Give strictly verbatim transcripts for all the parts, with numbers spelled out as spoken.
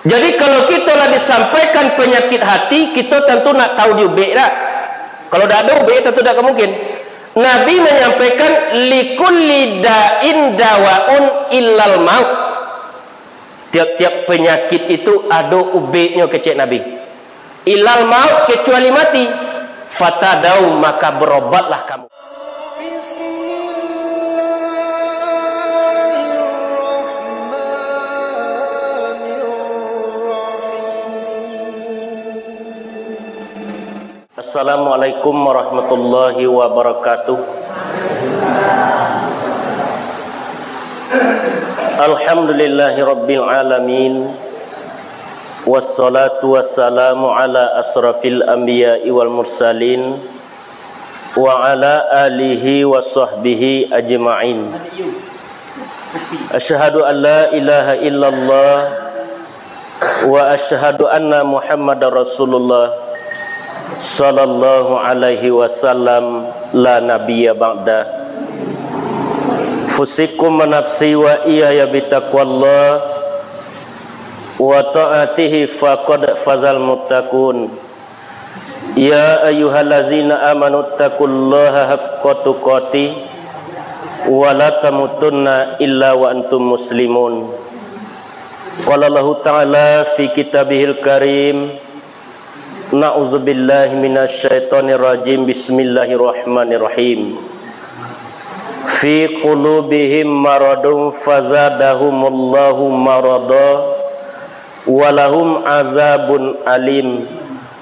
Jadi, kalau kito lah disampaikan panyakik hati, kito tantu nak tahu di ubek dak? Kalau dak ado ubek, tantu dak ka mungkin. Nabi manyampaikan, "Likulli da'in dawaun illal maut." Tiap-tiap panyakik itu ado ubeknyo, kecek Nabi. "Illal maut," kecuali mati. "Fatadau," maka berobatlah kamu. Bismillahirrahmanirrahim. Assalamualaikum warahmatullahi wabarakatuh. Alhamdulillahirabbil alamin. Wassalatu wassalamu ala asrafil anbiya'i wal mursalin, wa ala alihi wa sahbihi ajma'in. Asyhadu an la ilaha illallah, wa asyhadu anna Muhammadar Rasulullah, sallallahu alaihi wasallam, la nabiyya ba'da. Fusikum wa nafsi wa iyaya bitaqwallah, wa ta'atihi faqad fazal muttaqun. Ya ayyuhallazina amanu taqullaha haqqa tuqatih, wa la tamutunna illa wa antum muslimun. Qala Allahu ta'ala fi kitabihil karim, na'udzubillahi minasyaitonirrajim, bismillahirrahmanirrahim. Fi qulubihim maradun fazadahumullahu marada, walahum azabun alim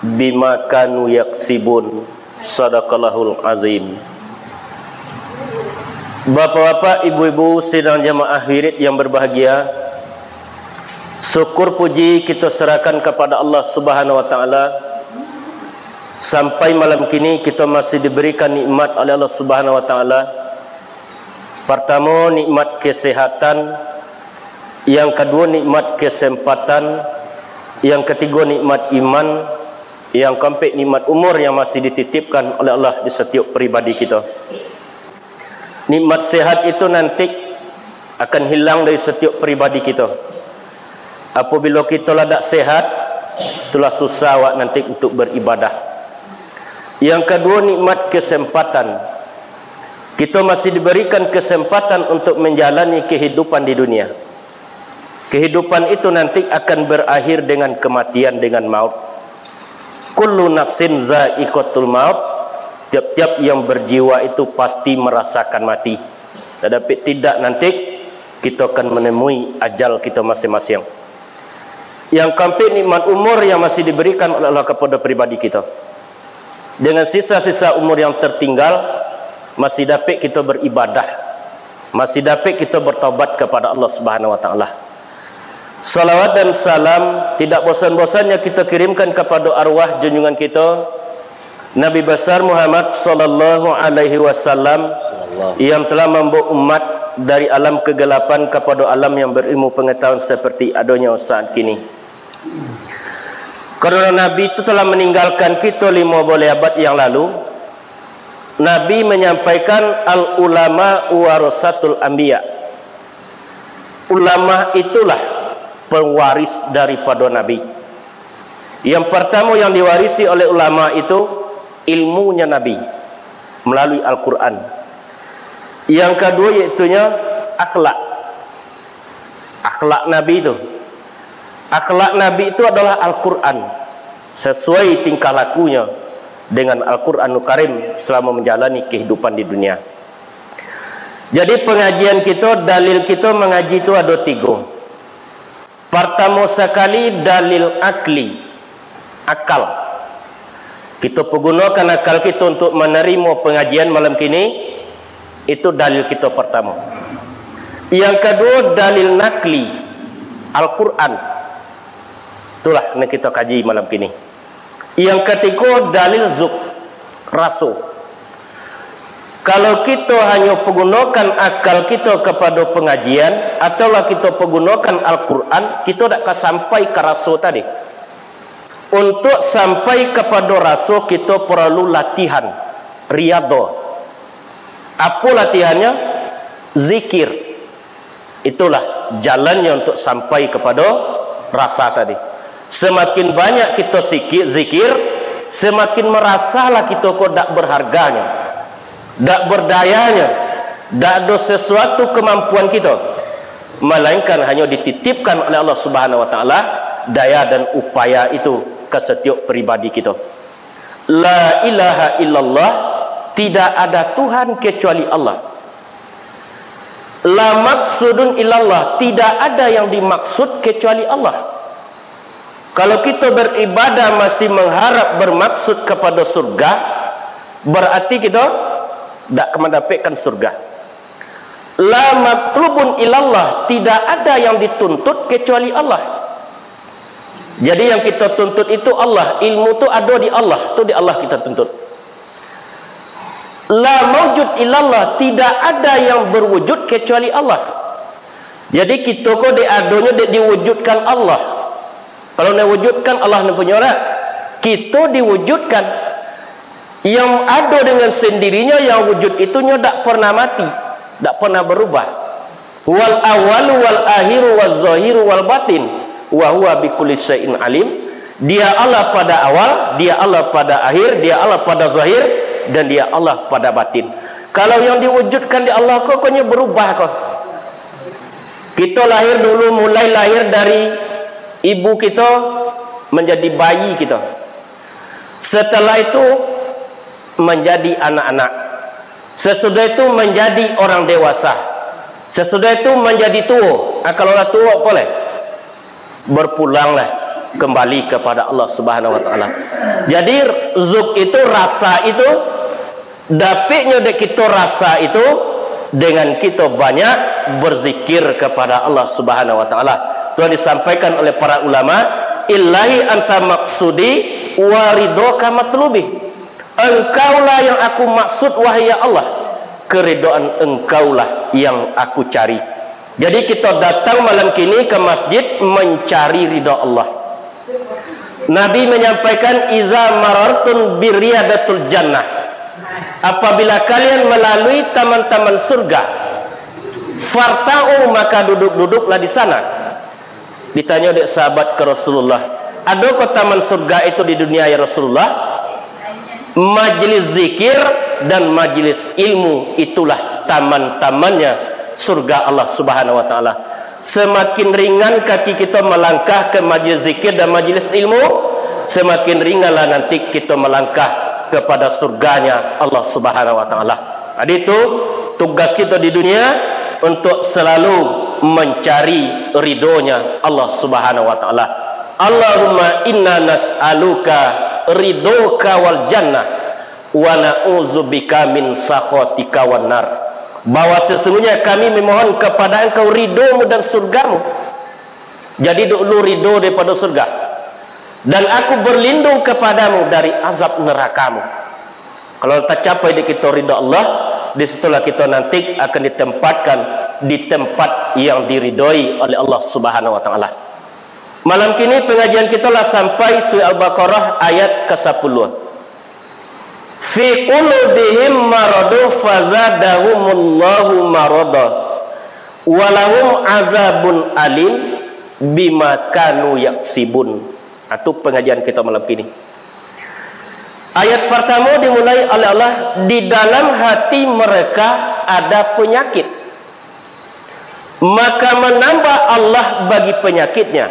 bima kanu yaksibun. Sadaqallahul azim. Bapak-bapak, ibu-ibu, sidang jamaah wirid yang berbahagia, syukur puji kito serahkan kepada Allah Subhanahu wa Ta'ala. Sampai malam kini, kito masih diberikan nikmat oleh Allah Subhanahu wa Ta'ala. Partamo, nikmat kesehatan. Yang kaduo, nikmat kesempatan. Yang katigo, nikmat iman. Yang kaampek, nikmat umur yang masih dititipkan oleh Allah di satiok pribadi kito. Nikmat sehat itu nanti akan hilang dari satiok pribadi kito. Apabilo kito lah dak sehat, itulah susah awak nanti untuk beribadah. Yang kaduo, nikmat kesempatan. Kito masih diberikan kesempatan untuk menjalani kehidupan di dunia. Kehidupan itu nanti akan berakhir dengan kematian, dengan maut. Kullu nafsin za'iqatul maut. Tiap-tiap yang berjiwa itu pasti merasakan mati. Tetapi tidak, nanti kito akan menemui ajal kito masing-masing. Yang kaampek, nikmat umur yang masih diberikan oleh Allah kepada pribadi kito. Dengan sisa-sisa umur yang tertinggal, masih dapek kito beribadah, masih dapek kito bertaubat kepada Allah Subhanahu wa Ta'ala. Salawat dan salam tidak bosan-bosannya kito kirimkan kepada arwah junjungan kito, Nabi Besar Muhammad sallallahu alaihi wasallam, yang telah mambawa umat dari alam kegelapan kepada alam yang berilmu pengetahuan seperti adonyo saat kini. Karena Nabi itu telah meninggalkan kito limo boleh abad yang lalu, Nabi menyampaikan, "Al ulama warasatul anbiya." Ulama itulah pewaris daripada Nabi. Yang pertama yang diwarisi oleh ulama itu ilmunya Nabi melalui Al-Quran. Yang kedua, yaitunya akhlak. Akhlak Nabi itu. Akhlak Nabi itu adalah Al-Quran. Sesuai tingkah lakunya dengan Al-Quranul Karim selama menjalani kehidupan di dunia. Jadi, pengajian kito, dalil kito mengaji tu ado tigo. Partamo sakali, dalil akli, akal. Kito pagunokan akal kito untuk manarimo pangajian malam kini, itu dalil kito partamo. Yang kaduo, dalil nakli, Al-Quran. Itulah nan kito kaji malam kini. Yang katigo, dalil zuk, raso. Kalau kito hanyo pagunokan akal kito kapado pangajian, ataulah kito pagunokan Al-Quran, kito dak ka sampai ka raso tadi. Untuak sampai kapado raso, kito paralu latihan, riyadhah. Apo latihannyo? Zikir. Itulah jalannyo untuak sampai kapado rasa tadi. Semakin banyak kito siki-, zikir, semakin merasalah kito ko dak berharganyo, dak berdayanyo, dak ado sesuatu kemampuan kito, melainkan hanyo dititipkan oleh Allah Subhanahu wa Taala daya dan upaya itu ka setiap pribadi kito. La ilaha illallah, tidak ada Tuhan kecuali Allah. La maksudun illallah, tidak ada yang dimaksud kecuali Allah. Kalau kito beribadah masih mengharap bermaksud kepada surga, berarti kito dak ka mandapekkan surga. La matlubun illallah, tidak ada yang dituntut kecuali Allah. Jadi yang kito tuntut itu Allah, ilmu tu ado di Allah, tu di Allah kito tuntut. La maujud illallah, tidak ada yang berwujud kecuali Allah. Jadi kito ko dek adonyo dek diwujudkan Allah. Kalau nak wujudkan Allah nan punyo dak, kito diwujudkan. Yang ado dengan sendirinyo, yang wujud itu nyo dak pernah mati, dak pernah berubah. Huwal awwalu wal akhiru waz zahiru wal batin, wa huwa bikulli syai'in alim. Dia Allah pada awal, Dia Allah pada akhir, Dia Allah pada zahir, dan Dia Allah pada batin. Kalau yang diwujudkan di Allah ko, konyo berubah ko. Kito lahir dulu, mulai lahir dari ibu kito, menjadi bayi kito. Setelah itu, menjadi anak-anak. Sesudah itu, menjadi orang dewasa. Sesudah itu, menjadi tuo. Ah, kalau lah tuo, apo lai? Berpulanglah kembali kepada Allah Subhanahu wa Taala. Jadi, zuk itu, rasa itu, dapiknyo dek kito rasa itu dengan kito banyak berzikir kepada Allah Subhanahu wa Taala. Tu yang disampaikan oleh para ulama, "Ilahi anta maksudi wa ridhoka matlubi." Engkaulah yang aku maksud, wahai ya Allah, keridhaan Engkaulah yang aku cari. Jadi, kito datang malam kini ka masjid mencari ridha Allah. Nabi menyampaikan, "Iza marartum biriyadatul jannah." Apabila kalian melalui taman-taman surga, farta'u, maka duduk-duduklah di sana. Ditanyo dek sahabat ka Rasulullah, "Adokah taman surga itu di dunia, ya Rasulullah?" Majlis zikir dan majlis ilmu, itulah taman-tamannya surga Allah Subhanahu wa Taala. Semakin ringan kaki kito melangkah ke majlis zikir dan majlis ilmu, semakin ringanlah nanti kito melangkah kepada surganya Allah Subhanahu wa Taala. Jadi itu tugas kito di dunia, untuk selalu mencari ridhonya Allah Subhanahu wa Taala. Allahumma inna nas'aluka ridhoka wal jannah, wa na'udzubika min sakhatika wan nar. Bahwa sesungguhnya kami memohon kepada Engkau ridho-Mu dan surga-Mu. Jadi, dulu ridho daripada surga. Dan aku berlindung kepadamu dari azab neraka-Mu. Kalau tacapai di kito ridho Allah, di situlah kito nanti akan ditempatkan di tempat yang diridhoi oleh Allah Subhanahu wa Taala. Malam kini pengajian kito lah sampai surah Al-Baqarah ayat ka sapuluah. "Fi qulubihim maradun fazadahumullahu marada, walahum azabun alim bima kanu yaksibun." Itu pengajian kita malam kini. Ayat pertama dimulai oleh Allah, "Di dalam hati mereka ada penyakit, maka menambah Allah bagi penyakitnya,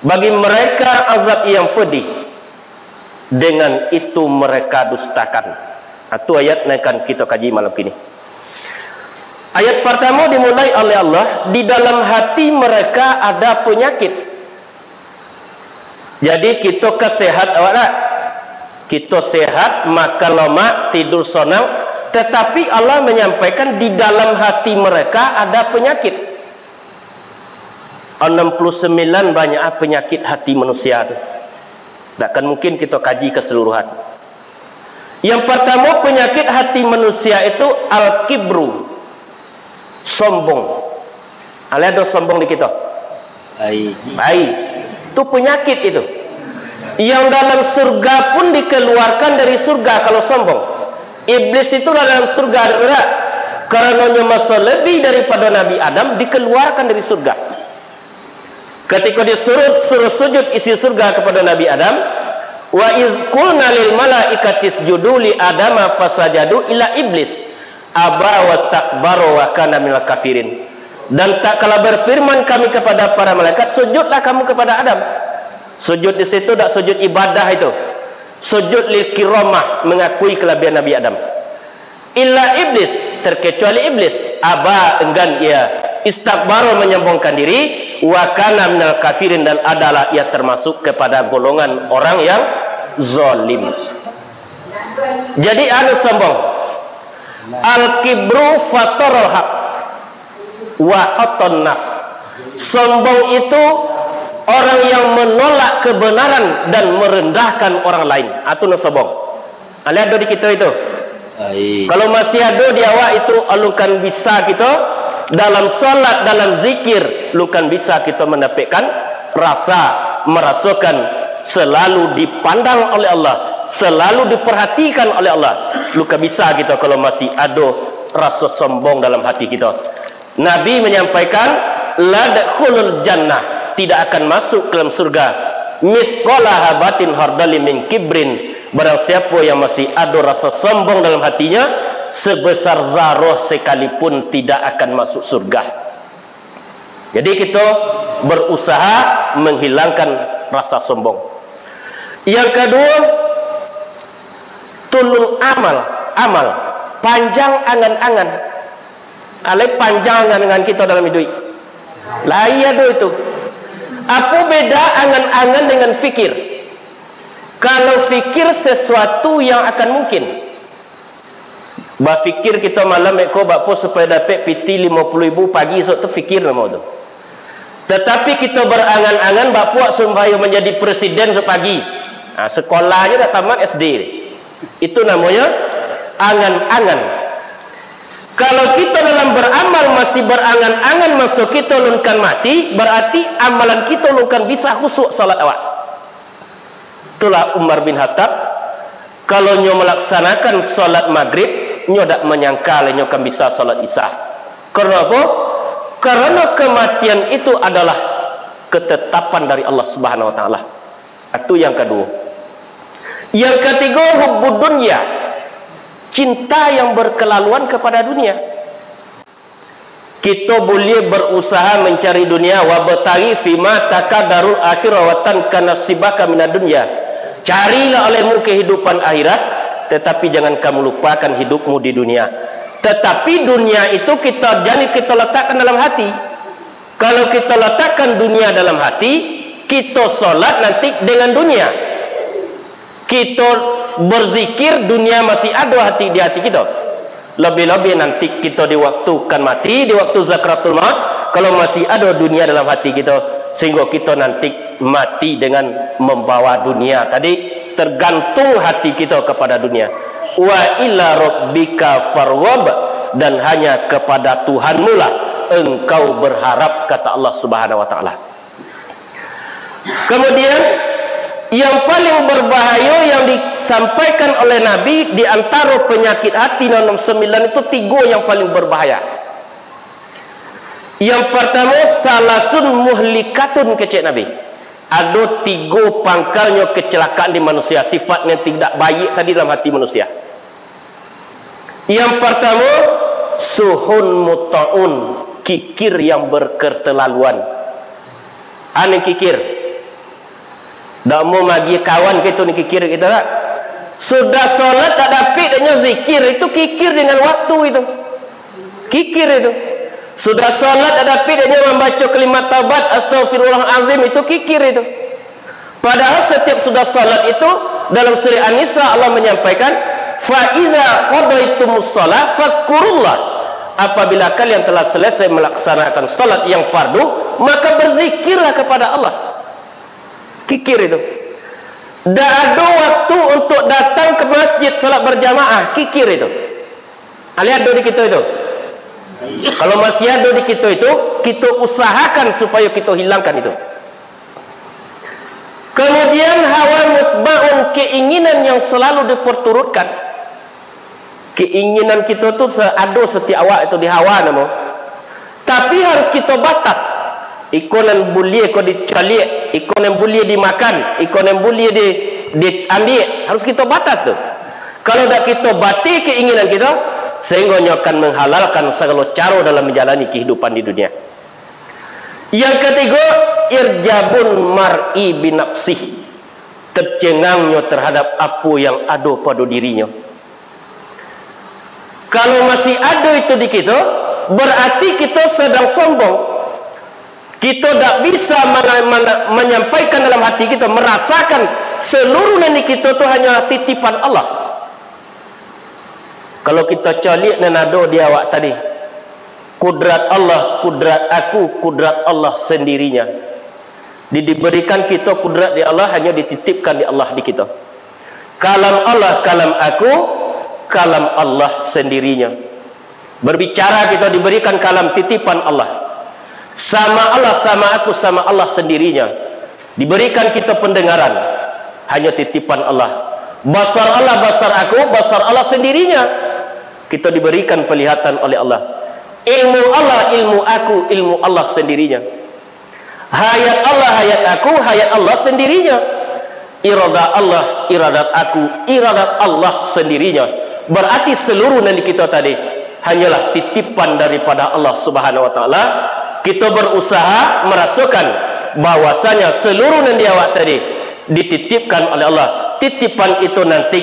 bagi mereka azab yang pedih, dengan itu mereka dustakan." Itu ayat yang akan kita kaji malam kini. Ayat pertama dimulai oleh Allah, "Di dalam hati mereka ada penyakit." Jadi, kito ka sehat awak dak? Kito sehat, makan lomak, tidur sonang, tetapi Allah menyampaikan di dalam hati mereka ada penyakit. Enam puluh sembilan banyak ah penyakit hati manusia tu. Takkan mungkin kito kaji keseluruhan. Yang pertama, penyakit hati manusia itu al-kibru, sombong. Alai ado sombong di kito? Ai. Ai. Itu penyakit itu. Yang dalam surga pun dikeluarkan dari surga kalau sombong. Iblis itulah dalam surga, dak? Karanonyo maso lebih daripada Nabi Adam, dikeluarkan dari surga. Katiko disuruh, suruh sujud isi surga kapado Nabi Adam, "Wa iz qulna lil malaikati isjudu li Adama fasajadu illa iblis, aba wastakbara wa kana minal kafirin." Dan tatkala berfirman Kami kepada para malaikat, "Sujudlah kamu kepada Adam." Sujud di situ dak sujud ibadah itu. Sujud lil kiramah, mengakui kelebihan Nabi Adam. "Illa iblis," terkecuali iblis, "aba," enggan ia, "istakbara," menyombongkan diri, "wa kana minal kafirin," dan adalah ia termasuk kepada golongan orang yang zalim. Jadi anu sombong. Al-kibru fataral haq wa haton nas. Sombong itu orang yang menolak kebenaran dan merendahkan orang lain. Atu nan sombong. Alai ado di kito itu. Ai. Kalau masih ado di awak itu, alun kan bisa kito dalam salat, dalam zikir, alun kan bisa kito mendapatkan rasa, merasakan selalu dipandang oleh Allah, selalu diperhatikan oleh Allah. Alun kan bisa kito kalau masih ado rasa sombong dalam hati kito. Nabi menyampaikan, "La yadkhulul jannah," tidak akan masuk ke dalam surga, "mithqala habatin khardalin min kibrin," barang siapa yang masih ada rasa sombong dalam hatinya, sebesar zarah sekalipun tidak akan masuk surga. Jadi, kita berusaha menghilangkan rasa sombong. Yang kedua, tulul amal, amal, panjang angan-angan. Alai panjang angan-angan kito dalam iduik. Lai ado itu. Apo beda angan-angan dengan fikir? Kalau fikir sesuatu yang akan mungkin. Bafikir kito malam eko bak apo supayo dapek piti limo puluah ribu pagi esok tu, fikir namo tu. Tetapi kito berangan-angan bak apo supayo manjadi presiden esok pagi. Ha, sekolah aja dah tamat S D. Itu namanya angan-angan. Kalau kito dalam beramal masih berangan-angan maso kito alun kan mati, berarti amalan kito alun kan bisa khusyuk salat awak. Itulah Umar bin Khattab, kalau nyo melaksanakan salat Maghrib, nyo dak manyangka lai nyo kan bisa salat Isya. Karena apo? Karena kematian itu adalah ketetapan dari Allah Subhanahu Wa Taala. Itu yang kedua. Yang ketiga, hubbud dunya, cinta yang berkelaluan kepada dunia. Kito buliah berusaha mencari dunia, "Wabtaghi fima takadaral akhirah wa tanka nasibaka minad dunya." Carilah olehmu kehidupan akhirat, tetapi jangan kamu lupakan hidupmu di dunia. Tetapi dunia itu kita, jangan kita letakkan dalam hati. Kalau kita letakkan dunia dalam hati, kita salat nanti dengan dunia. Kito berzikir, dunia masih ado hati, di hati kito. Lebih-lebih nanti kito di waktu kan mati, di waktu zakratul maut, kalau masih ado dunia dalam hati kito, sehingga kito nanti mati dengan membawa dunia tadi, tergantung hati kito kepada dunia. "Wa ila rabbika farghab," dan hanya kepada Tuhanmu lah engkau berharap, kata Allah Subhanahu wa Taala. Kemudian, yang paling berbahayo yang disampaikan oleh Nabi, di antara penyakit hati nan sembilan itu, tiga yang paling berbahaya. Yang pertama, salasun muhlikatun, kecek Nabi. Ado tiga pangkalnyo kecelakaan di manusia, sifat yang tidak baik tadi dalam hati manusia. Yang pertama, suhun muta'un, kikir yang berketerlaluan. Anu kikir. Dak mau magi kawan kito ni kikir kito tak? Sudah solat dak dapik dak nyo zikir, itu kikir dengan waktu itu. Kikir itu. Sudah solat dak dapik dak nyo mambaco kalimat taubat, astagfirullahalazim, itu kikir itu. Padahal setiap sudah salat itu, dalam surah An-Nisa Allah menyampaikan, "Fa iza qadaitumus shalah fazkurullah." Apabila kalian telah selesai melaksanakan salat yang fardu, maka berzikirlah kepada Allah. Kikir itu. Dak ado waktu untuk datang ke masjid salat berjamaah, kikir itu. Alai ado di kito itu. Kalau masih ado di kito itu, kito usahakan supayo kito hilangkan itu. Kemudian, hawa musba'un, keinginan yang selalu diperturutkan. Keinginan kito tu se-, ado setiap awak itu di hawa namo. Tapi harus kito batas. Iko nan buliah ko dicaliak, iko nan buliah dimakan, iko nan buliah di, diambiak. Harus kito batas tu. Kalau dak kito batih keinginan kito, sehinggo nyo akan menghalalkan sagalo caro dalam menjalani kehidupan di dunia. Yang katigo, ijabun mar'i binafsih. Tercengangnyo terhadap apo yang ado pado dirinyo. Kalau masih ado itu di kito, berarti kito sedang sombong. Kito dak bisa mana-, mana-, menyampaikan dalam hati kito, merasakan seluruh nan di kito tu hanyalah titipan Allah. Kalau kito caliak nan ado di awak tadi, kudrat Allah, kudrat aku, kudrat Allah sendirinya. Di-, diberikan kito kudrat di Allah, hanyo dititipkan di Allah di kito. Kalam Allah, kalam aku, kalam Allah sendirinya. Berbicara kito diberikan kalam titipan Allah. Sama Allah, sama aku, sama Allah sendirinya. Diberikan kito pendengaran, hanyo titipan Allah. Basar Allah, basar aku, basar Allah sendirinya. Kito diberikan penglihatan oleh Allah. Ilmu Allah, ilmu aku, ilmu Allah sendirinya. Hayat Allah, hayat aku, hayat Allah sendirinya. Iradah Allah, iradat aku, iradat Allah sendirinya. Berarti seluruh nan di kito tadi hanyalah titipan daripada Allah Subhanahu wa Taala. Kito berusaha merasakan bahwasanya seluruh nan di awak tadi dititipkan oleh Allah. Titipan itu nanti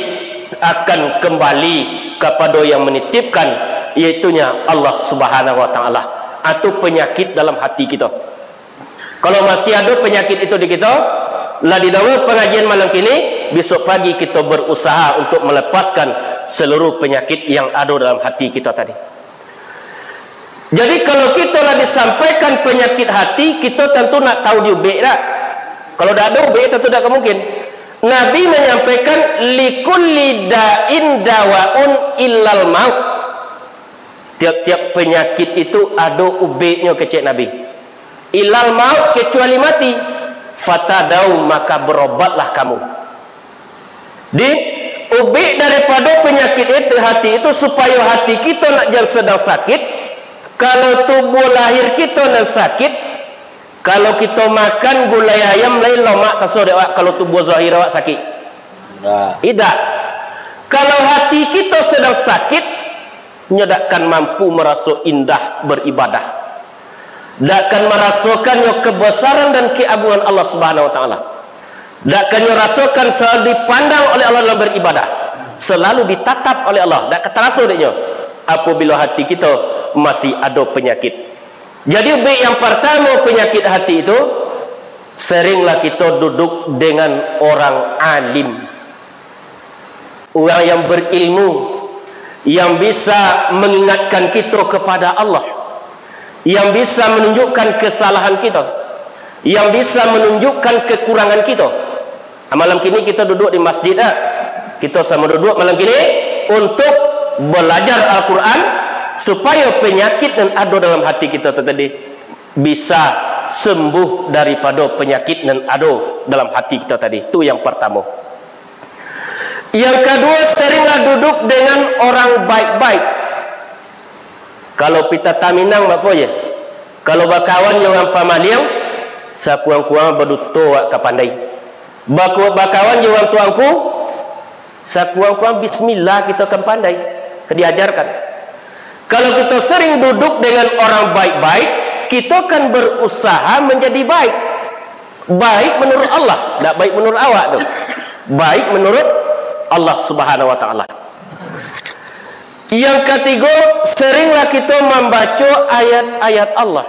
akan kembali kepada yang menitipkan, yaitunya Allah Subhanahu wa Taala. Atau penyakit dalam hati kita. Kalau masih ado panyakik itu di kito, lah didanga pangajian malam kini, besok pagi kito berusaha untuk melepaskan seluruh panyakik yang ado dalam hati kito tadi. Jadi, kalau kito lah disampaikan panyakik hati, kito tantu nak tahu di ubek dak? Kalau dak ado ubek, tantu dak ka mungkin. Nabi manyampaikan, "Likulli da'in dawaun illal maut." Tiap-tiap panyakik itu ado ubeknyo, kecek Nabi. "Ilal maut," kecuali mati. "Fatadau," maka berobatlah kamu. Di ubek daripado panyakik itu, hati itu, supayo hati kito nak jan sadang sakit. Kalau tubuah lahir kito nan sakit, kalau kito makan gulai ayam, lain lomak taso dek awak, kalau tubuah zahir awak sakit? Indak. Indak. Kalau hati kito sadang sakit, nyo dak akan mampu maraso indah baribadah. Dak akan marasokannyo kebesaran dan keagungan Allah Subhanahu wa Taala. Dak akan nyo rasokan selalu dipandang oleh Allah dalam baribadah, selalu ditatap oleh Allah, dak ka taraso dek nyo apabila hati kito masih ado panyakik. Jadi, ubek yang partamo panyakik hati itu, seringlah kito duduk dengan orang alim. Urang yang berilmu, yang bisa mengingatkan kito kepada Allah, yang bisa menunjukkan kesalahan kito, yang bisa menunjukkan kekurangan kito. Malam kini kito duduk di masjid, ah. Kito samo duduk malam kini untuk balajar Al-Quran, supayo panyakik nan ado dalam hati kito tu tadi bisa sembuh daripado panyakik nan ado dalam hati kito tadi. Tu yang partamo. Yang kaduo, seringlah duduk dengan orang baik-baik. Kalau pitata Minang, bapo je? Kalau bakawan jo urang pamaliang, sakurang-kurang baduto awak ka pandai. Baku-, bakawan jo urang tuangku, sakurang-kurang bismillah kito kan pandai, ka diajarkan. Kalau kito sering duduk dengan orang baik-baik, kito kan berusaha menjadi baik. Baik menurut Allah, dak baik menurut awak tu. Baik menurut Allah Subhanahu wa Taala. Yang katigo, seringlah kito mambaco ayat-ayat Allah.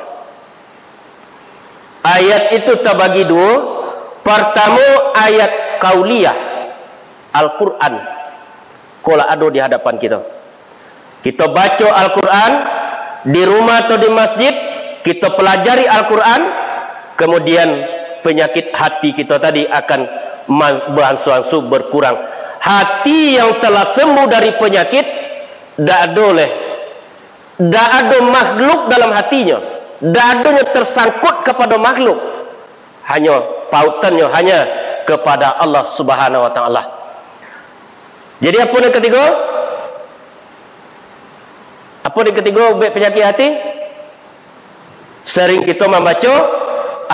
Ayat itu tabagi duo. Partamo, ayat kauliyah, Al-Quran. Ko lah ado di hadapan kito. Kito baco Al-Quran, di rumah atau di masjid, kito pelajari Al-Quran, kemudian panyakik hati kito tadi akan ma-, beransur-ansur berkurang. Hati yang telah sembuh dari panyakik, dak ado leh, dak ado makhluk dalam hatinyo, dak adonyo tersangkut kepada makhluk. Hanyo pautannyo hanya kepada Allah Subhanahu wa Taala. Jadi, apo nan katigo? Apo nan katigo ubek panyakik hati? Sering kito mambaco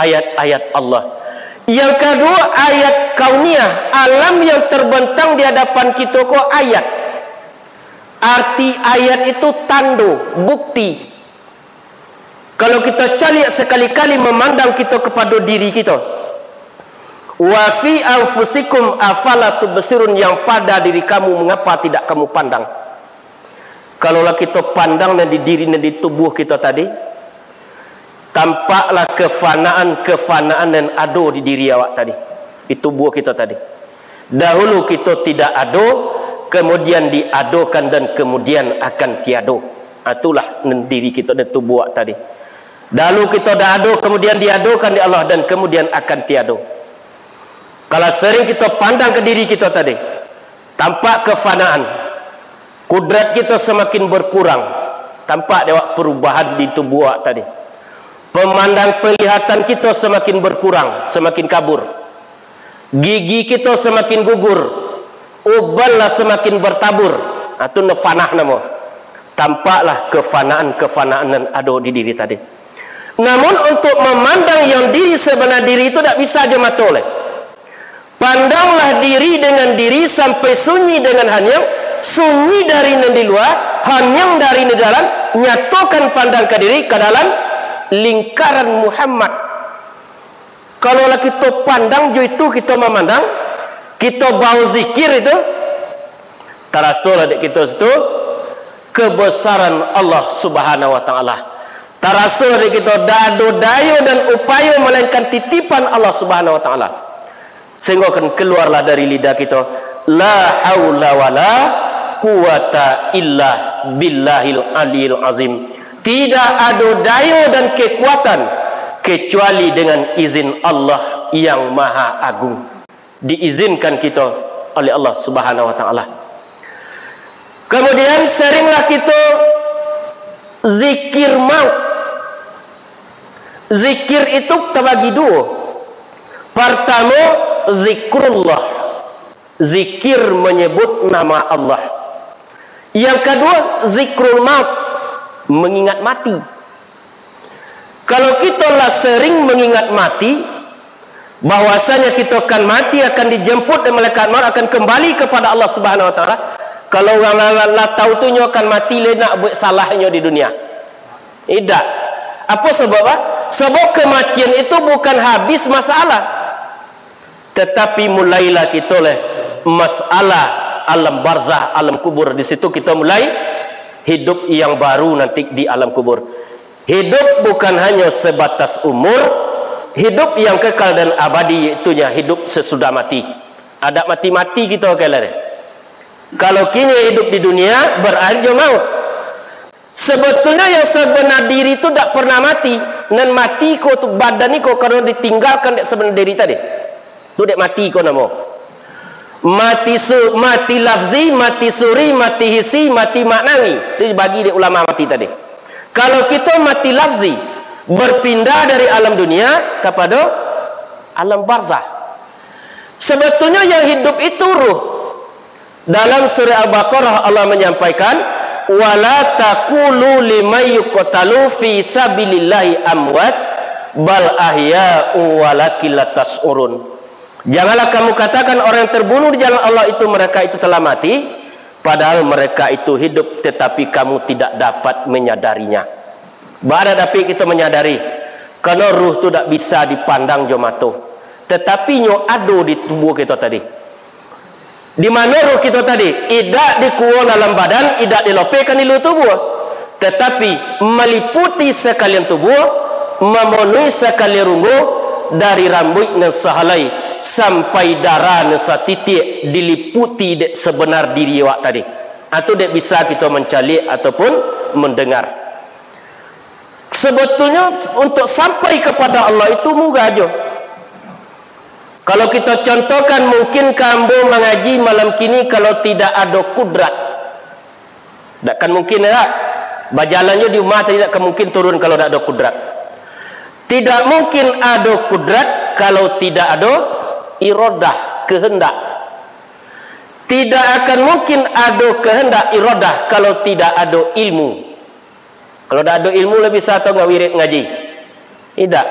ayat-ayat Allah. Yang kaduo, ayat kauniah, alam yang terbentang di hadapan kito ko ayat. Arti ayat itu tando, bukti. Kalau kito caliak sakali-kali mamandang kito kapado diri kito. "Wa fi anfusikum afala tubsirun," yang pada diri kamu, mengapa tidak kamu pandang? Kalau lah kito pandang nan di diri, nan di tubuah kito tadi, tampaklah kefanaan-kefanaan nan ado di diri awak tadi, di tubuah kito tadi. Dahulu kito tidak ado, kemudian diadokan, dan kemudian akan tiado. Ah, itulah nan diri kito, nan tubuah awak tadi. Dahulu kito dak ado, kemudian diadokan dek Allah, dan kemudian akan tiado. Kalau sering kito pandang ka diri kito tadi, tampak kefanaan, kudrat kito samakin berkurang, tampak dek awak perubahan di tubuah awak tadi. Pemandang penglihatan kito samakin berkurang, samakin kabur. Gigi kito samakin gugur, uban lah samakin bertabur. Ah, tu fanah namo. Tampaklah kefanaan-kefanaan nan ado di diri tadi. Namun, untuk mamandang yang diri sabana diri tu dak bisa jo mato lai. Pandanglah diri dengan diri sampai sunyi dengan haniang, sunyi dari nan di lua, haniang dari nan di dalam, nyatokan pandang ka diri, ka dalam lingkaran Muhammad. Kalau lah kito pandang jo itu, kito mamandang, kito bahu zikir itu, taraso lah dek kito situ kebesaran Allah Subhanahu wa Ta'ala. Taraso lah dek kito, dak ado dayo dan upayo, malainkan titipan Allah Subhanahu wa Ta'ala. Sehinggo kan kaluarlah dari lidah kito, "La haula wala quwata illa billahil aliyil azim." Tidak ado dayo dan kekuatan kecuali dengan izin Allah yang Maha Agung. Diizinkan kito oleh Allah Subhanahu wa Ta'ala. Kemudian, seringlah kito zikir maut. Zikir itu tabagi duo. Partamo, zikrullah. Zikir menyebut nama Allah. Yang kaduo, zikrul maut, mengingat mati. Kalau kito lah sering mengingat mati, bahwasanya kito akan mati, akan dijemput dek malaikat maut, akan kembali kepada Allah Subhanahu wa Ta'ala. Kalau urang lah, lah tahu tu, nyo akan mati, lai nak buek salah nyo di dunia. Indak. Apo sabab, ah? Sabab kematian itu bukan habis masalah. Tetapi mulailah kito leh masalah alam barzah, alam kubur. Di situ kito mulai hidup yang baru nanti di alam kubur. Hidup bukan hanya sebatas umur, hidup yang kekal dan abadi, yaitunya hidup sesudah mati. Adak mati-mati kito kali. Kalau kini hidup di dunia, barakhir jo maut. Sebetulnyo yang sabana diri tu dak pernah mati. Nan mati ko tu badan iko, karano ditinggalkan dek sabana diri tadi. Tu dek mati ko namo. Mati su-, mati lafzi, mati suri, mati hisi, mati maknawi. Tu dibagi dek ulama mati tadi. Kalau kito mati lafzi, berpindah dari alam dunia kapado alam barzah. Sebetulnyo yang hidup itu ruh. Dalam surah Al-Baqarah, Allah menyampaikan, "Wala taqulu liman yuqtalu fi sabilillahi amwat, bal ahya'u walakin la tash'urun." Janganlah kamu katakan orang yang terbunuh di jalan Allah itu, mereka itu telah mati, padahal mereka itu hidup, tetapi kamu tidak dapat menyadarinya. Baa dak dapek kito manyadari, karano ruh tu dak bisa dipandang jo mato, tetapi nyo ado di tubuah kito tadi. Di mano ruh kito tadi? Indak dikua dalam badan, indak dilopehkan di lua tubuah, tetapi maliputi sakalian tubuah, mamonuhi sakalian runggu, dari rambuik nan sahalai sampai darah nan satitiak diliputi dek sabanar diri awak tadi. Atau dek bisa kito mancaliak ataupun mandangar. Sebetulnyo, untuk sampai kepada Allah itu murah jo. Kalau kito contohkan, mungkinkah ambo mangaji malam kini kalau tidak ado kudrat? Dak kan mungkin, ya. Bajalan jo di rumah tadi dak kan mungkin turun kalau dak ado kudrat. Tidak mungkin ado kudrat kalau tidak ado iradah, kehendak. Tidak akan mungkin ado kehendak, iradah, kalau tidak ado ilmu. Kalau dak ado ilmu, lah bisa tau ngawirit ngaji? Indak.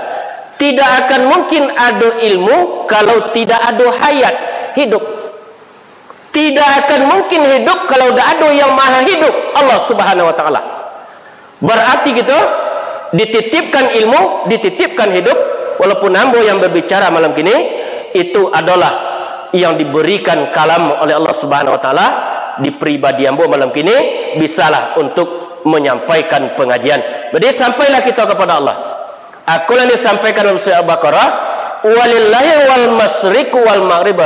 Tidak akan mungkin ado ilmu kalau tidak ado hayat, hidup. Tidak akan mungkin hidup kalau tidak ado yang maha hidup, Allah Subhanahu wa Ta'ala. Berarti kita dititipkan ilmu, dititipkan hidup, walaupun ambo yang berbicara malam kini, itu adalah yang diberikan kalam oleh Allah Subhanahu wa Ta'ala di pribadi ambo malam kini, bisalah untuk menyampaikan pengajian. Jadi, sampailah kita kepada Allah. Aku lah disampaikan dalam surah Al-Baqarah, "Walillahi wal masyriqu wal maghrib,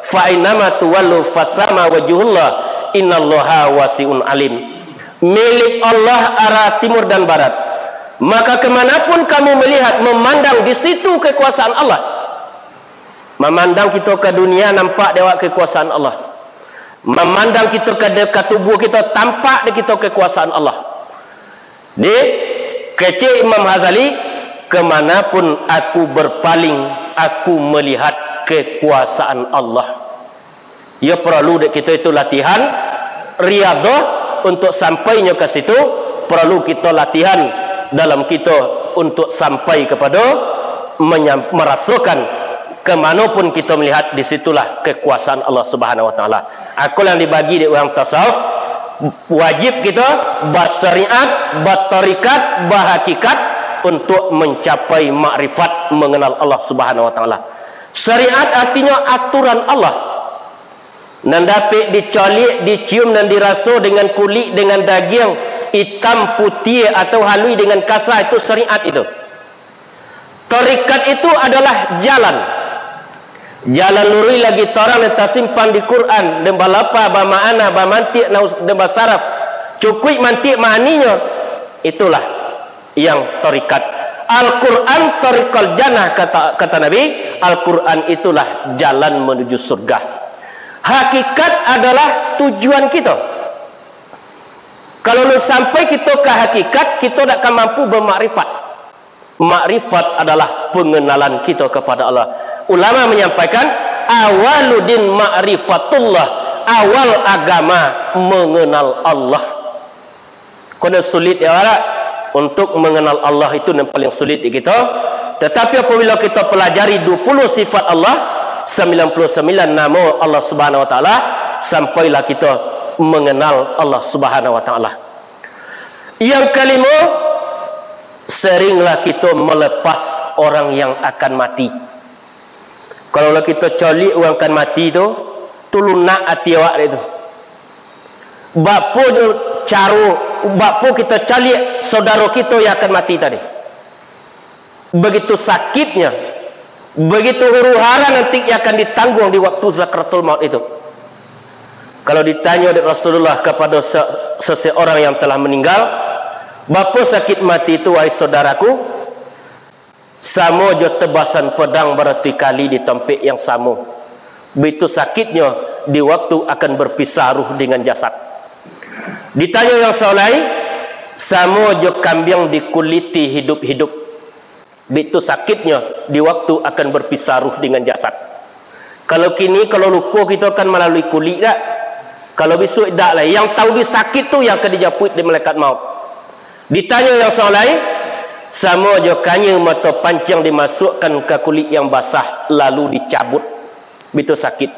fa ainama tuwallu fasama wajhullah, innallaha wasi'un alim." Milik Allah arah timur dan barat. Maka kemanapun kamu melihat, memandang, di situ kekuasaan Allah. Memandang kita ke dunia, nampak dek awak kekuasaan Allah. Memandang kita ke, ke tubuh kita, tampak dek kita kekuasaan Allah. Di kecek Imam Ghazali, "Kemanapun aku berpaling, aku melihat kekuasaan Allah." Ya, perlu dek kita itu latihan, riadah untuk sampainyo ke situ, perlu kita latihan dalam kita untuk sampai kepada menyam-, merasakan ke mana pun kita melihat, di situlah kekuasaan Allah Subhanahu wa Ta'ala. Akal yang dibagi di urang tasawuf, wajib kita basyariat, batarikat, bahakikat untuk mencapai makrifat, mengenal Allah Subhanahu wa Ta'ala. Syariat artinya aturan Allah. Nan dapek dicaliak, dicium, nan diraso dengan kulik, dengan dagiang, itam, putiah, atau halui dengan kasa, itu syariat itu. Tarikat itu adalah jalan. Jalan luruih lagi tarang nan tasimpan di Quran, dan balapah, bamaana, bamantiak, nan us-, dan basaraf. Cukuik mantiak maaninyo, itulah yang tarikat. Al-Quran tariqal jannah, kata, kata Nabi, Al-Quran itulah jalan menuju surga. Hakikat adalah tujuan kita. Kalau lun sampai kita ka hakikat, kita dak akan mampu bamakrifat. Makrifat adalah pengenalan kita kepada Allah. Ulama menyampaikan, "Awaludin ma'rifatullah," awal agama mengenal Allah. Kono sulit ya, Barak, untuk mengenal Allah itu yang paling sulit di kita. Tetapi apabila kita pelajari dua puluh sifat Allah, sembilan puluh sembilan nama Allah Subhanahu wa Ta'ala, sampailah kita mengenal Allah Subhanahu wa Ta'ala. Yang kelima, seringlah kita melepas orang yang akan mati. Kalau lah kita caliak urang akan mati tu, tu lunak ati awak dek tu. Bapa jo caro, bapa kita caliak saudara kita yang akan mati tadi. Begitu sakitnya, begitu huru-hara nanti yang akan ditanggung di waktu sakratul maut itu. Kalau ditanyo dek Rasulullah kepada se-, seseorang yang telah meninggal, "Bapa sakit mati itu, wahai saudaraku?" "Samo jo tebasan pedang baratuih kali di tampek yang samo. Baitu sakitnyo di waktu akan berpisah ruh dengan jasad." Ditanyo yang saulai, "Samo jo kambiang dikuliti hidup-hidup. Baitu sakitnyo di waktu akan berpisah ruh dengan jasad." Kalau kini, kalau luko kito kan malalui kulik dak? Kalau bisuak dak lai, yang tahu di sakit tu yang akan dijapuik dek malaikat maut. Ditanyo yang saulai, "Samo jo kanyia mato panciang dimasuakkan ka kulik yang basah, lalu dicabut." Baitu sakit.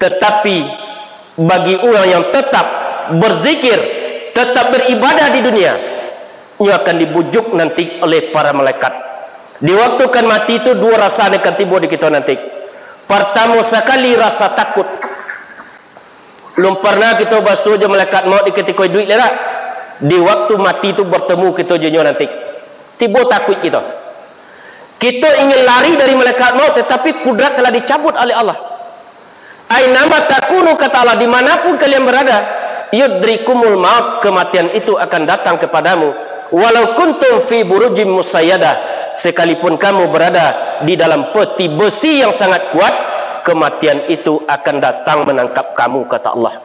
Tetapi, bagi urang yang tetap berzikir, tetap beribadah di dunia, nyo akan dibujuk nanti oleh para malaikat. Di waktu kan mati tu, duo rasa nan akan tibo di kito nanti. Partamo sakali, rasa takut. Lun parnah kito basuo jo malaikat maut di katiko iduik lai dak? Di waktu mati tu bertemu kito jo nyo nanti. Tibo takuik kito. Kito ingin lari dari malaikat maut, tetapi kudrat telah dicabut oleh Allah. "Ainama takunu," kata Allah, "dimanapun kalian berada, yudrikumul maut, kematian itu akan datang kepadamu. Walau kuntum fi burujim musayyadah, sekalipun kamu berada di dalam peti besi yang sangat kuat, kematian itu akan datang menangkap kamu," kata Allah.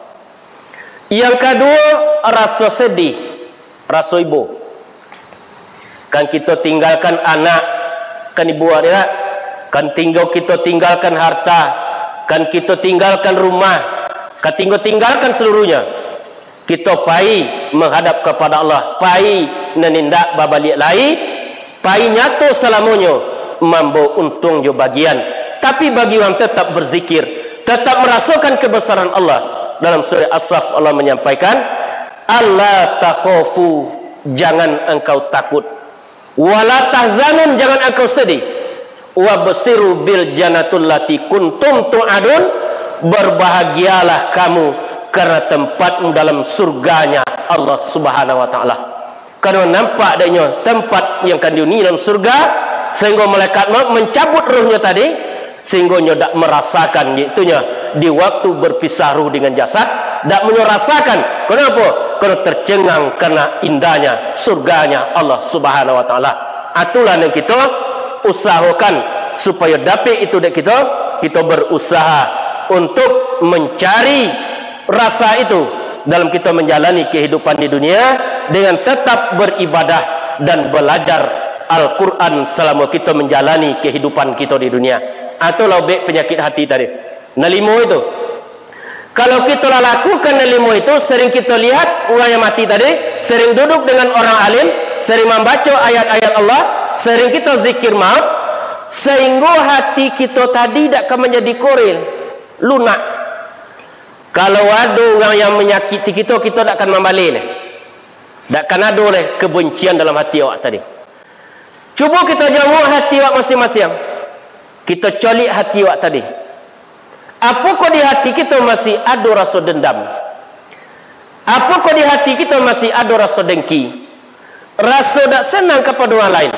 Yang kedua, rasa sedih, rasa ibo. Kan kito tinggalkan anak, kan ibo awak dak? Kan tinggal, kito tinggalkan harta, kan kito tinggalkan rumah, kan tinggal, tinggalkan seluruhnya. Kito pai menghadap kepada Allah, pai nan indak babaliak lai, pai nyato salamonyo, mambao untuang jo bagian. Tapi bagi urang tetap berzikir, tetap merasokan kebesaran Allah, dalam surah As-Saff Allah menyampaikan, "Alla takhafu, jangan engkau takut. Wala tahzanun, jangan engkau sedih. Wabsyiru bil jannatil lati kuntum tu'adun, berbahagialah kamu karena tempatmu dalam surganya Allah Subhanahu wa Ta'ala." Karena nampak dek inyo tempat yang ka dihuni dalam surga, sehingga malaikat maut mencabut ruhnyo tadi, sehingga nyo dak merasakan, itunyo di waktu berpisah ruh dengan jasad, dak nyo rasakan. Kenapa? Karena tercengang karena indahnya surganya Allah Subhanahu wa Ta'ala. Itulah yang kita usahakan supaya dapik itu dek kita, kita berusaha untuk mencari rasa itu dalam kita menjalani kehidupan di dunia dengan tetap beribadah dan belajar Al-Quran selama kita menjalani kehidupan kita di dunia. Atau laubek penyakit hati tadi. Nah, limo itu. Kalau kita lah lakukan nan limo itu, sering kita lihat urang yang mati tadi, sering duduk dengan orang alim, sering mambaco ayat-ayat Allah, sering kita zikir maut, sehingga hati kita tadi dak ka manjadi koril, lunak. Kalau ado urang yang manyakiti kita, kita dak akan mambaleh leh. Dak akan ado leh kebencian dalam hati awak tadi. Cubo kita janguk hati awak masing-masing. Kita colik hati awak tadi. Apokah di hati kita masih ado raso dendam? Apokah di hati kita masih ado raso dengki? Raso dak senang kapado urang lain?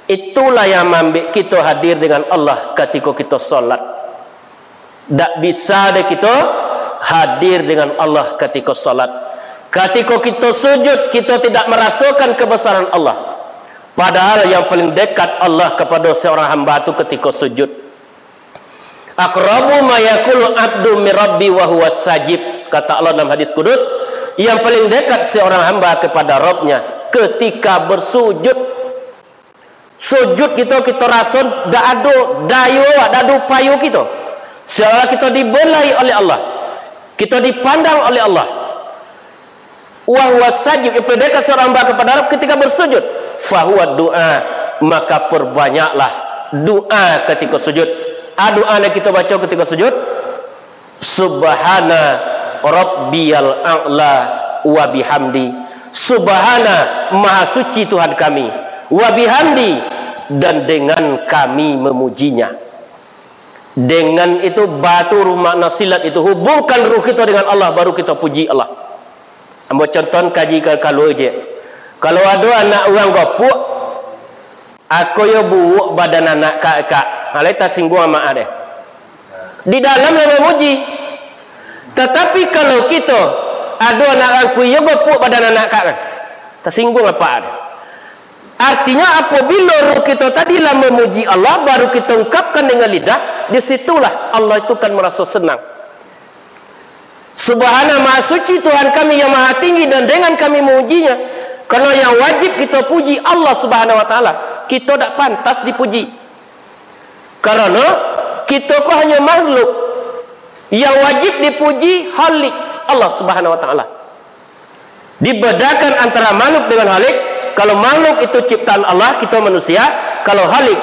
Itulah yang maambek kita hadir dengan Allah katiko kita salat. Dak bisa deh kita hadir dengan Allah katiko salat. Katiko kita sujud, kita tidak merasakan kebesaran Allah. Padahal yang paling dekat Allah kepada seorang hamba tu katiko sujud. "Aqrabu ma yakunu abdu min rabbi wa huwa sajid," kata Allah dalam hadis kudus, yang paling dekat seorang hamba kepada Rabbnya ketika bersujud. Sujud kito, kito raso dak ado dayo awak, dak ado upayo kito. Seolah kito dibelai oleh Allah. Kito dipandang oleh Allah. Wa huwa sajid, yang paling dekat seorang hamba kepada Rabb ketika bersujud. Fahuwa doa, maka perbanyaklah doa ketika sujud. A doa nan kito baco ketika sujud, "Subhana rabbiyal a'la wa bihamdi." Subhana, maha suci Tuhan kami. Wa bihamdi, dan dengan kami memujinya. Dengan itu, ba tu ruh makna silat itu, hubungkan ruh kito dengan Allah, baru kito puji Allah. Ambo contoh kaji ka kalua je. Kalau ado anak urang gopuk, "Ako yo buwuk badan anak kak-kak," alai tasingguang amak deh. Di dalam lah mamuji. Tatapi kalau kito, ado anak urang kuyo gopuk badan anak kak kan, tasingguang apak deh. Artinya, apabila ruh kito tadi lah mamuji Allah, baru kito ungkapkan dengan lidah, di situlah Allah itu kan maraso senang. Subhana, maha suci Tuhan kami yang maha tinggi, dan dengan kami memujinya. Karena yang wajib kito puji Allah Subhanahu wa Ta'ala. Kito dak pantas dipuji. Karena kito ko hanyo makhluk. Yang wajib dipuji Khalik, Allah Subhanahu wa Ta'ala. Dibedakan antara makhluk dengan Khalik. Kalau makhluk itu ciptaan Allah, kito manusia. Kalau Khalik,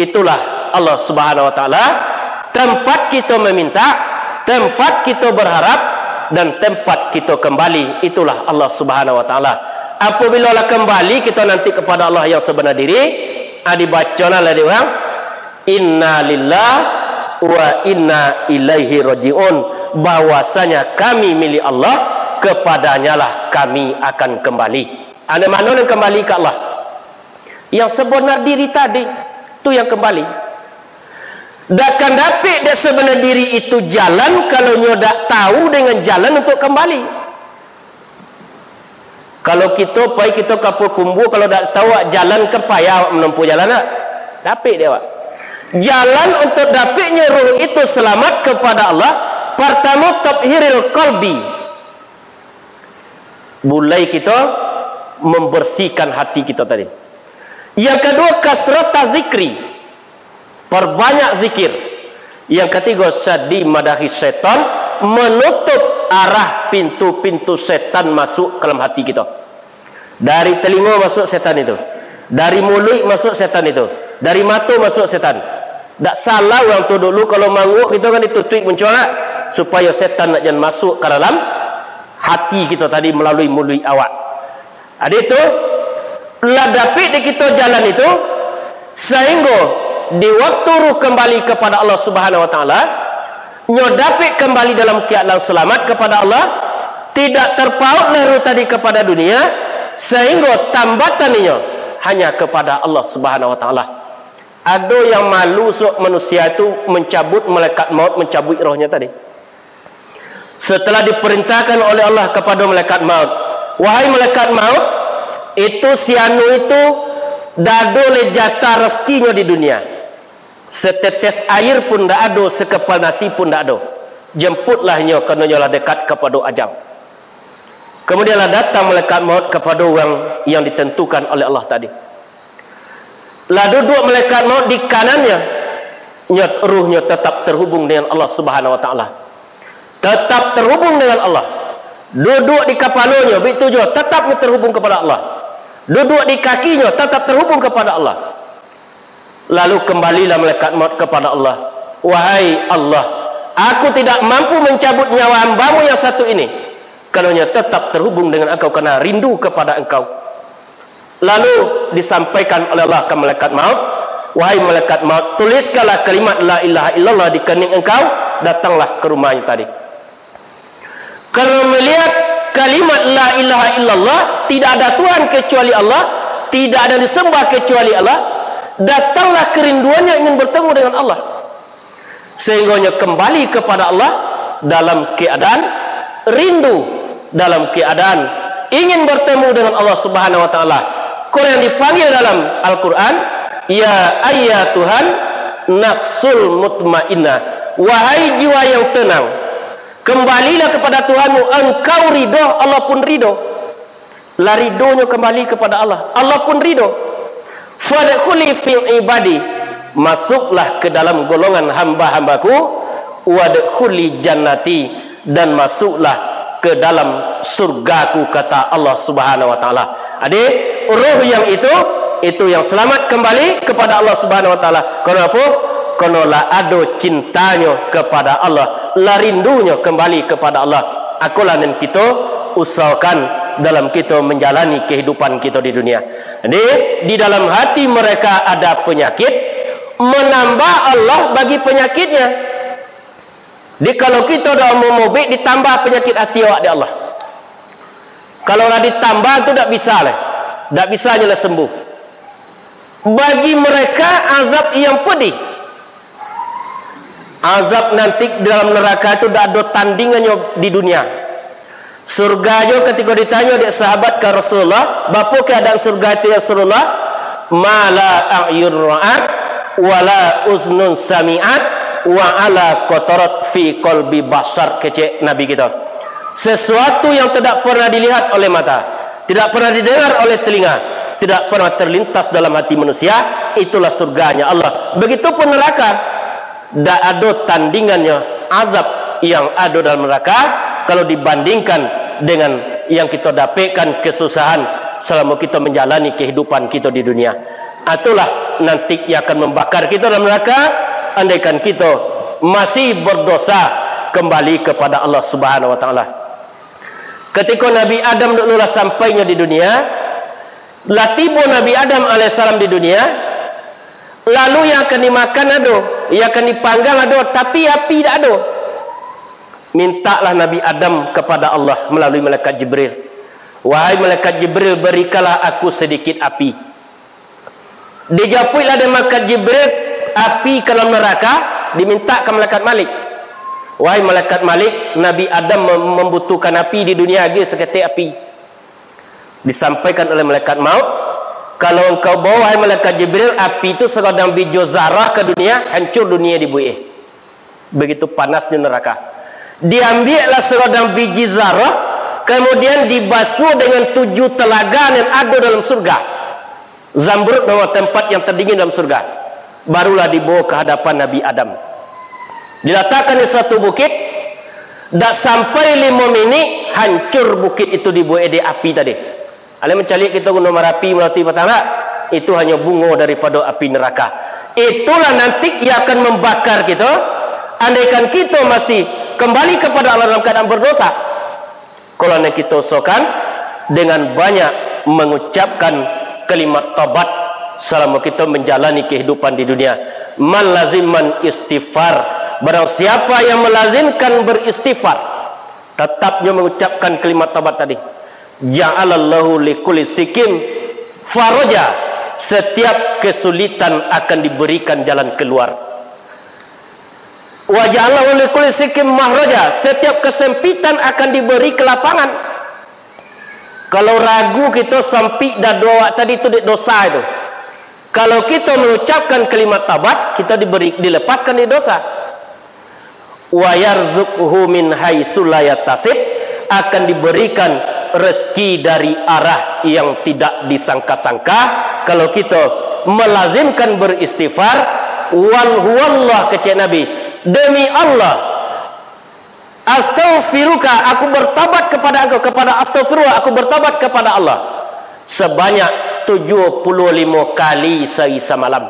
itulah Allah Subhanahu wa Ta'ala. Tempat kito meminta, tempat kito berharap, dan tempat kito kembali, itulah Allah Subhanahu wa Ta'ala. Apabila lah kembali kito nanti kepada Allah yang sebenar diri, ah, dibacolah lah dek urang, "Inna lillah wa inna ilaihi raji'un," bahwasanya kami milik Allah, kepadanyalah kami akan kembali. Ane mano nan kembali ka Allah? Yang sebenar diri tadi, tu yang kembali. Dak kan dapik dek sebenar diri itu jalan, kalau nyo dak tahu dengan jalan untuk kembali. Kalau kito pai kito ka Pakumbuah, kalau dak tahu jalan, kan payah awak menempuh jalan, dak? Dapik dek awak. Jalan untuk dapiknyo ruh itu selamat kepada Allah, pertama, tathiril qalbi. Bulai kito membersihkan hati kito tadi. Yang kedua, kasrata zikri. Perbanyak zikir. Yang ketiga, saddi madahi setan, menutup arah pintu-pintu setan masuk ke dalam hati kita. Dari telinga masuk setan itu. Dari muluik masuak setan itu. Dari mato masuak setan. Dak salah urang tu dulu, kalau manguak kito kan ditutuik muncuang, supayo setan nak jan masuak ka dalam hati kito tadi malalui muluik awak. Ado itu, lah dapik di kito jalan itu, sahinggo di waktu ruh kambali kapado Allah Subhanahu wa Taala, nyo dapik kambali dalam keadaan salamat kapado Allah, tidak tarpautlah ruh tadi kapado dunia, sahinggo tambatan inyo hanya kapado Allah Subhanahu wa Taala. Ado yang malu sok manusia tu mancabuik malaikat maut, mancabuik rohnyo tadi. Setelah diperintahkan oleh Allah kapado malaikat maut, "Wahai malaikat maut, itu si anu itu dak ado lai jatah rezekinyo di dunia. Setetes air pun dak ado, sekepal nasi pun dak ado. Jemputlah inyo, karano inyo lah dekat kapado ajal." Kemudianlah datang malaikat maut kapado urang yang ditentukan oleh Allah tadi. Lah duduak malaikat maut di kanannyo, nyo, ruhnyo tetap terhubung dengan Allah Subhanahu wa Taala. Tetap terhubung dengan Allah. Duduak di kapalonyo, baitu juo, tetap terhubung kapado Allah. Duduak di kakinyo, tetap terhubung kapado Allah. Lalu kambalilah malaikat maut kapado Allah. "Wahai Allah, aku tidak mampu mancabuik nyawa hamba-Mu yang satu ini, karano nyo tetap terhubung dengan Engkau, karano rindu kapado Engkau." Lalu disampaikan oleh Allah ka malaikat maut, "Wahai malaikat maut, tuliskanlah kalimat la ilaha illallah di kening engkau, datanglah ka rumahnyo tadi." Karano malihat kalimat la ilaha illallah, tidak ada Tuhan kecuali Allah, tidak ada disembah kecuali Allah, datanglah kerinduannya ingin bertemu dengan Allah. Sahinggonyo kambali kapado Allah dalam keadaan rindu, dalam keadaan ingin bertemu dengan Allah Subhanahu wa Taala. Kok yang dipanggil dalam Al-Quran, "Ya ayyatuhan nafsul mutmainnah, wahai jiwa yang tenang, kambalilah kapado Tuhanmu, engkau ridho, Allah pun ridho." Lah ridonyo kambali kapado Allah, Allah pun ridho. "Fadkhuli fi ibadi, masuklah ke dalam golongan hamba-hambaku, wadkhuli jannati, dan masuklah ke dalam surgaku," kata Allah Subhanahu wa Taala. Jadi, ruh yang itu, itu yang salamat kambali kapado Allah Subhanahu wa Taala. Karano apo? Karano lah ado cintanyo kapado Allah, lah rindunyo kambali kapado Allah. Akolah nan kito usahokan dalam kito manjalani kahidupan kito di dunia. Jadi, di dalam hati mereka ada panyakik, manambah Allah bagi panyakiknya. Jadi, kalau kito dah mamobek, ditambah panyakik hati awak dek Allah. Kalau lah ditambah tu, dak bisa lah. Dak bisa nyo lah sembuh. Bagi mereka, azab yang pedih. Azab nanti di dalam neraka itu dak ado tandingannyo di dunia. Surga jo, katiko ditanyo dek sahabat ka Rasulullah, "Bapo keadaan surga itu, ya Rasulullah?" "Ma la a'yun ra'at, wa la uznun sami'at, wa ala qatarat fi qalbi basyar," kecek Nabi kito. Sesuatu yang tidak pernah dilihat oleh mata, tidak pernah didengar oleh telinga, tidak pernah terlintas dalam hati manusia, itulah surganya Allah. Begitupun neraka. Dak ado tandingannyo azab yang ado dalam neraka, kalau dibandingkan dengan yang kito dapekkan kesusahan salamo kito manjalani kahidupan kito di dunia. Itulah nanti yang akan mambakar kito dalam neraka, andaikan kito masih berdosa kambali kapado Allah Subhanahu wa Taala. Katiko Nabi Adam dulu lah sampainyo di dunia, lah tibo Nabi Adam alaihissalam di dunia, lalu yang akan dimakan ado, yang akan dipanggang ado, tapi api dak ado. Mintaklah Nabi Adam kapado Allah malalui malaikat Jibril, "Wahai malaikat Jibril, berikanlah aku sedikit api." Dijapuiklah dek malaikat Jibril api ka dalam neraka, dimintak ka malaikat Malik. "Wahai malaikat Malik, Nabi Adam mem-, mambutuhkan api di dunia, agiah saketek api." Disampaikan oleh malaikat maut, "Kalau engkau bawa, wahai malaikat Jibril, api tu sagodang bijo zarah ka dunia, hancur dunia dibuek." Begitu panasnyo neraka. Diambiaklah sagodang biji zarah, kemudian dibasuah dengan tujuah telaga yang ado dalam surga. Zamrud nama tempat yang terdingin dalam surga. Barulah dibawa ka hadapan Nabi Adam. Dilatakkan di suatu bukit, dak sampai limo minik, hancur bukit itu dibuek dek api tadi. Alai mancaliak kito Gunuang Marapi, Marapi Batang, dak? Itu hanyo bungo daripado api neraka. Itulah nanti yang akan mambakar kito, andaikan kito masih kambali kapado Allah dalam kaadaan badosa. Kalau nan kito usahokan dengan banyak mangucapkan kalimat taubat salamo kito manjalani kahidupan di dunia. Malaziman istighfar. Barang siapa yang melazimkan beristighfar, tatapnyo mangucapkan kalimat taubat tadi, ja'alallahu likulli sikin faraja, setiap kesulitan akan diberikan jalan keluar. Wa ja'alallahu likulli sikin mahraja, setiap kesempitan akan diberi kelapangan. Kalau ragu kito, sampik dado awak tadi tu dek dosa itu. Kalau kito mangucapkan kalimat taubat, kito diberi, dilepaskan dari dosa. Wa yarzuqhu min haitsu la yahtasib, akan diberikan rezeki dari arah yang tidak disangka-sangka. Kalau kito melazimkan beristighfar, wal huwallah, kecek Nabi, demi Allah, astaghfiruka, aku bertobat kepada Engkau, kepada astaghfirullah, aku bertobat kepada Allah, sebanyak tujuh puluh lima kali sehari samalam.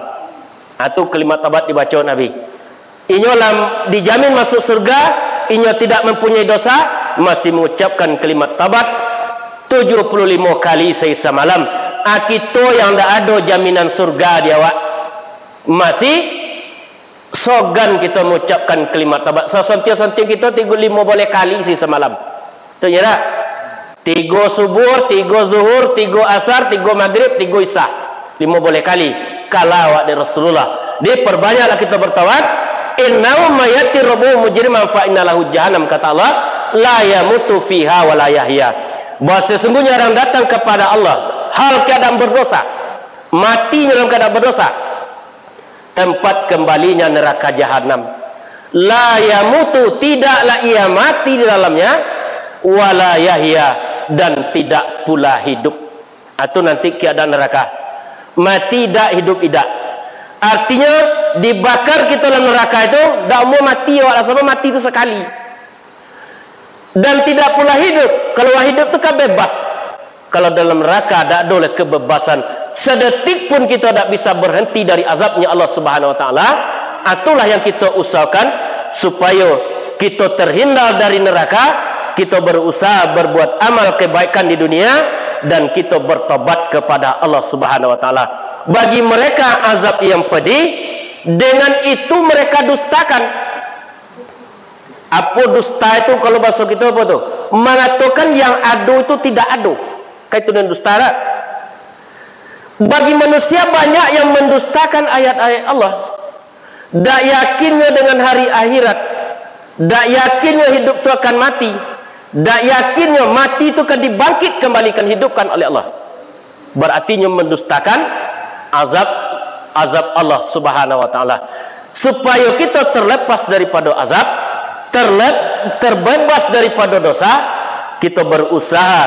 Itu kalimat taubat dibaco Nabi. Inyo lah dijamin masuk surga, inyo tidak mempunyai dosa, masih mengucapkan kalimat taubat tujuh puluh lima kali sehari samalam. Ah, kito yang ndak ado jaminan surga di awak, masih sogan kito mengucapkan kalimat taubat. Sasontiang-sontiang kito tigo limo baleh kali sehari samalam. Tu je dak? Tigo subuh, tigo zuhur, tigo asar, tigo magrib, tigo isya. Limo baleh kali kalah awak dek Rasulullah. Jadi, perbanyaklah kito bertaubat. Innahu may ya'ti rabbahu mujriman fa inna lahu jahannam, kata Allah, la yamutu fiha wa la yahya. Bahwa sesungguhnya orang datang kepada Allah hal keadaan berdosa, mati dalam keadaan berdosa, tempat kembalinya neraka jahanam. La yamutu, tidaklah ia mati di dalamnya, wala yahya, dan tidak pula hidup. Itu nanti keadaan neraka. Mati dak, hidup idak. Artinya, dibakar kito dalam neraka itu, dak amuah mati awak lah, sabab mati tu sakali. Dan tidak pula hidup. Kalau urang hidup tu kan bebas. Kalau dalam neraka, dak ado lai kebebasan. Sedetik pun kito dak bisa berhenti dari azabnya Allah Subhanahu Wa Taala. Itulah yang kito usahakan supayo kito terhindar dari neraka, kito berusaha berbuat amal kebaikan di dunia, dan kito bertobat kepada Allah Subhanahu Wa Taala. Bagi mereka azab yang pedih, dengan itu mereka dustakan. Apo dusta itu, kalau bahaso kito apo tu? Mangatokan yang ado itu tidak ado. Kan itu nan dusta, dak? Bagi manusia, banyak yang mendustakan ayat-ayat Allah. Dak yakinnyo dengan hari akhirat. Dak yakinnyo hidup tu akan mati. Dak yakinnyo mati tu akan dibangkit kembalikan, hidupkan oleh Allah. Berarti nyo mendustakan azab, azab Allah Subhanahu Wa Taala. Supayo kito terlepas daripado azab, terlep-, terbebas daripado dosa, kito berusaha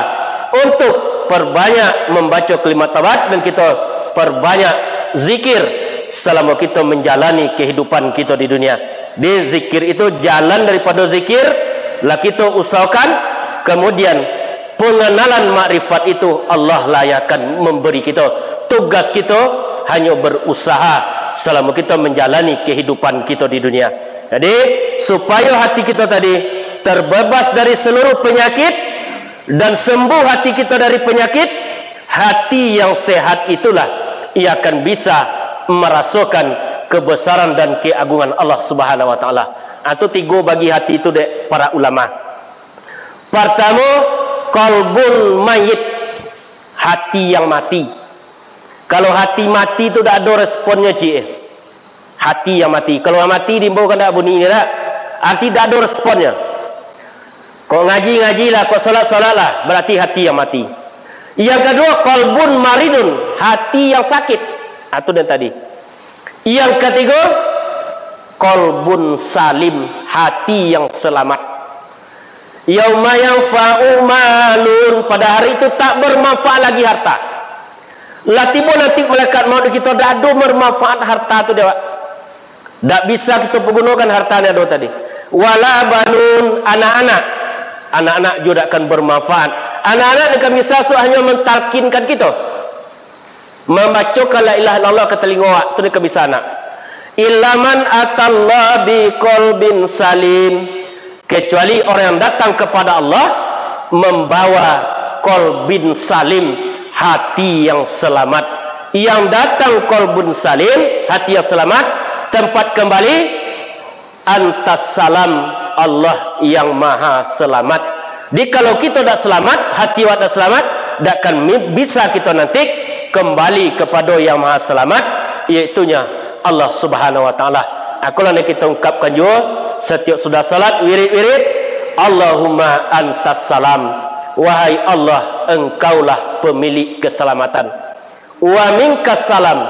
untuk perbanyak mambaco kalimat taubat, dan kito perbanyak zikir salamo kito manjalani kahidupan kito di dunia. Di zikir itu, jalan daripado zikir lah kito usahakan, kemudian pengenalan makrifat itu Allah lah yang akan memberi kito. Tugas kito hanyo berusaha salamo kito manjalani kahidupan kito di dunia. Jadi, supayo hati kito tadi terbebas dari seluruh penyakit dan sembuh hati kito dari penyakit, hati yang sehat itulah yang akan bisa marasokan kebesaran dan keagungan Allah Subhanahu Wa Taala. Itu tigo bagi hati itu, dek para ulama. Partamo, qalbun mayit, hati yang mati. Kalau hati mati tu dak ado responnyo, ciek. Hati yang mati. Kalau urang mati diimbau kan dak bunyi ni, dak? Arti dak ado responnyo. Kok ngaji, ngajilah, kok solat, solatlah, berarti hati yang mati. Yang kedua, qalbun maridun, hati yang sakit. Itu yang tadi. Yang ketiga, qalbun salim, hati yang selamat. Yauma yanfa'u malun, pada hari itu tak bermanfaat lagi harta. Lah tibo nanti malaikat maut di kito, dak ado bermanfaat harta tu, dek awak. Dak bisa kito pagunokan harta nan ado tadi. Wala banun, anak-anak. Anak-anak juo dak akan bermanfaat. Anak-anak nan kan bisa sok hanyo mentalkinkan kito. Mambacokan la ilaha illallah ka talingo awak, tu nan ka bisa nak. Illa man atallaha biqalbin salim. Kecuali orang yang datang kepada Allah membawa qalbin salim, hati yang selamat. Yang datang qalbun salim, hati yang selamat, tempat kembali, antas salam, Allah yang maha selamat. Jadi, kalau kito dak selamat, hati awak dak selamat, dak akan mi-, bisa kito nanti kembali kepada yang maha selamat, yaitunya Allah Subhanahu wa Ta'ala. Akulah nan kito ungkapkan juo satiok sudah salat, wirid-wirid, Allahumma antas salam, wahai Allah, Engkaulah pemilik keselamatan. Wa minkas salam,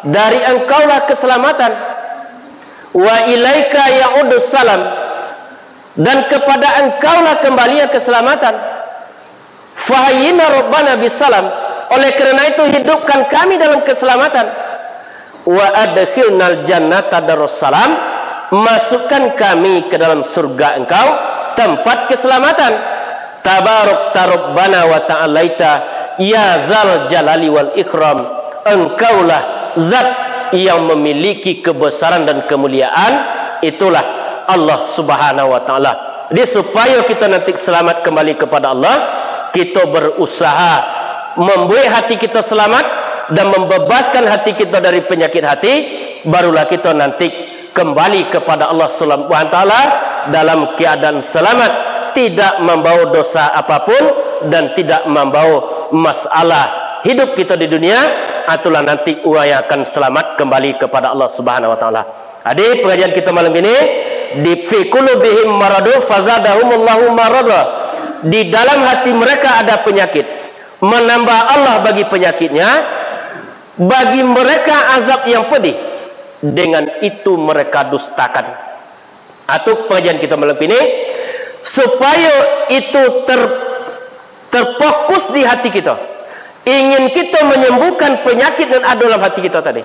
dari Engkaulah keselamatan. Wa ilaika ya'udus salam, dan kepada Engkaulah kembalinya keselamatan. Fahayyina Rabbana bisalam, oleh karena itu hidupkan kami dalam keselamatan. Wa adkhilnal jannata darussalam, masukkan kami ke dalam surga Engkau, tempat keselamatan. Tabarakta Rabbana wa ta'alaita, ya zal jalali wal ikram. Engkaulah Zat yang memiliki kebesaran dan kemuliaan, itulah Allah Subhanahu wa Ta'ala. Jadi, supayo kito nanti selamat kembali kepada Allah, kito berusaha membuat hati kito selamat dan membebaskan hati kito dari penyakit hati, barulah kito nanti kembali kepada Allah Subhanahu wa Ta'ala dalam keadaan selamat, tidak membawa dosa apapun dan tidak membawa masalah hidup kito di dunia, itulah nanti urang yang akan selamat kembali kepada Allah Subhanahu wa Ta'ala. Jadi, pengajian kito malam ini, di fi qulubihim maradun fazadahumullahu marada. Di dalam hati mereka ada penyakit, menambah Allah bagi penyakitnya, bagi mereka azab yang pedih, dengan itu mereka dustakan. Atau pengajian kita malam ini, supayo itu ter-, terfokus di hati kita. Ingin kita menyembuhkan penyakit yang ada dalam hati kita tadi.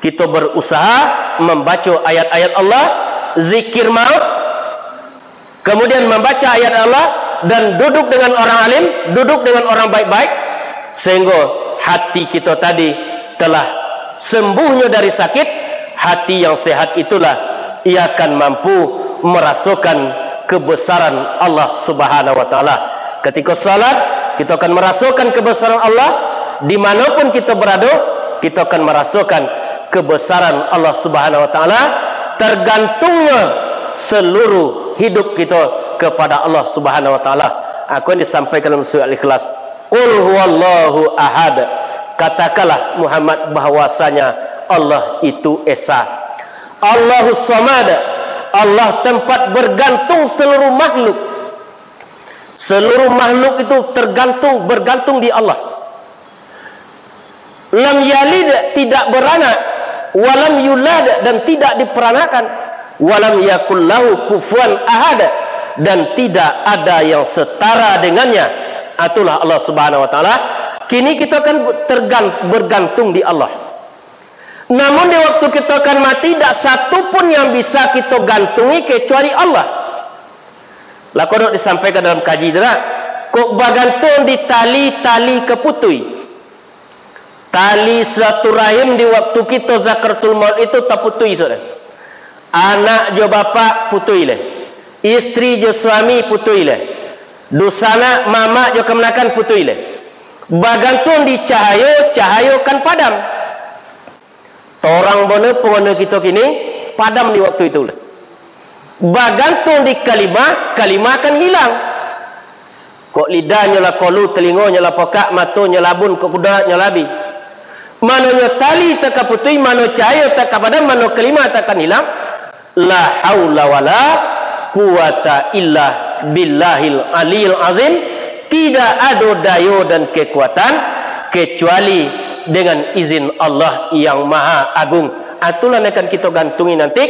Kita berusaha membaca ayat-ayat Allah, zikir maut, kemudian membaca ayat Allah, dan duduk dengan orang alim, duduk dengan orang baik-baik, sehingga hati kita tadi telah sembuhnya dari sakit. Hati yang sehat itulah ia akan mampu merasakan kebesaran Allah Subhanahu wa Ta'ala. Ketika salat, kita akan merasakan kebesaran Allah. Di mana pun kita berada, kita akan merasakan kebesaran Allah Subhanahu wa Ta'ala. Tergantungnya seluruh hidup kita kepada Allah Subhanahu wa Ta'ala. Aku yang disampaikan dalam surah Al-Ikhlas, "Qul huwallahu ahad." Katakanlah, Muhammad, bahwasanya Allah itu Esa. Allahus Samad, Allah tempat bergantung seluruh makhluk. Seluruh makhluk itu tergantung, bergantung di Allah. Lam yalid, tidak beranak, walam yulad, dan tidak diperanakan, walam yakul lahu kufuwan ahad, dan tidak ada yang setara dengannya. Itulah Allah Subhanahu wa Ta'ala. Kini kita akan tergan-, bergantung di Allah. Namun, di waktu kita akan mati, dak satu pun yang bisa kita gantungi kecuali Allah. Lah kodok disampaikan dalam kaji tu, nak? Kok bagantung di tali-tali ka putui. Tali silaturahim di waktu kita sakaratul maut itu taputui, saudara. Anak jo bapak putui leh. Istri jo suami putui leh. Dunsanak, mamak jo kamanakan putui leh. Bagantung di cahayo, cahayo kan padam. Torang bana pangana kito kini, padam di waktu itu lah. Bagantung di kalimah, kalimah akan hilang. Kok lidahnyo lah kolu, talingonyo lah pokak, matonyo lah abun, kok kudaratnyo lah abih. Manonyo tali tak ka putui, mano cahayo tak ka padam, mano kalimah tak akan hilang. La haula wala quwata illa billahil aliyil azim. Tidak ado dayo dan kekuatan kecuali dengan izin Allah yang Maha Agung. Itulah nan akan kita gantungi nanti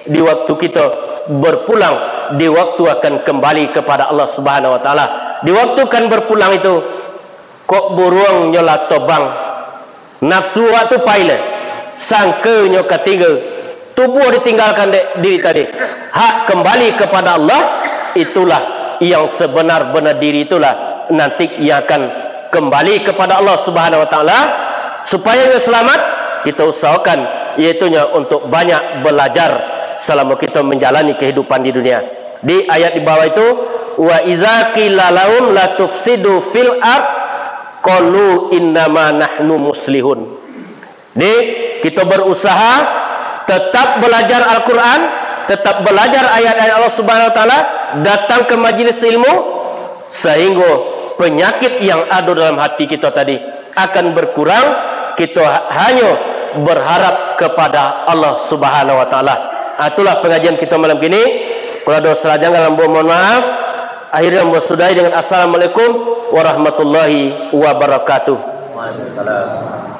di waktu kita berpulang, di waktu akan kembali kepada Allah Subhanahu wa Ta'ala. Di waktu akan berpulang itu, kok buruangnyo lah tobang, nafsu awak tu pai lai, sangkanyo ka tingga, tubuh ditinggalkan dek diri tadi. Hak kembali kepada Allah, itulah yang sebenar-benar diri itulah nanti yang akan kembali kepada Allah Subhanahu wa Ta'ala. Supaya nyo salamat, kito usahokan, iaitunyo untuk banyak balajar salamo kito manjalani kahidupan di dunia. Di ayat di bawah itu, "Wa iza qila lahum la tufsidu fil ard, qalu innama nahnu muslihun." Jadi, kito barusaha tetap balajar Al-Quran, tetap balajar ayat-ayat Allah Subhanahu Wa Taala, datang ka majelis ilmu, sahinggo panyakik yang ado dalam hati kito tadi akan barkurang, kito ha-, hanyo barharap kapada Allah Subhanahu Wa Taala. Ah, itulah pangajian kito malam kini. Kalau ado salah janggal, ambo mohon maaf. Akhirnyo ambo sudahi dengan assalamualaikum warahmatullahi wabarakatuh. Waalaikumsalam.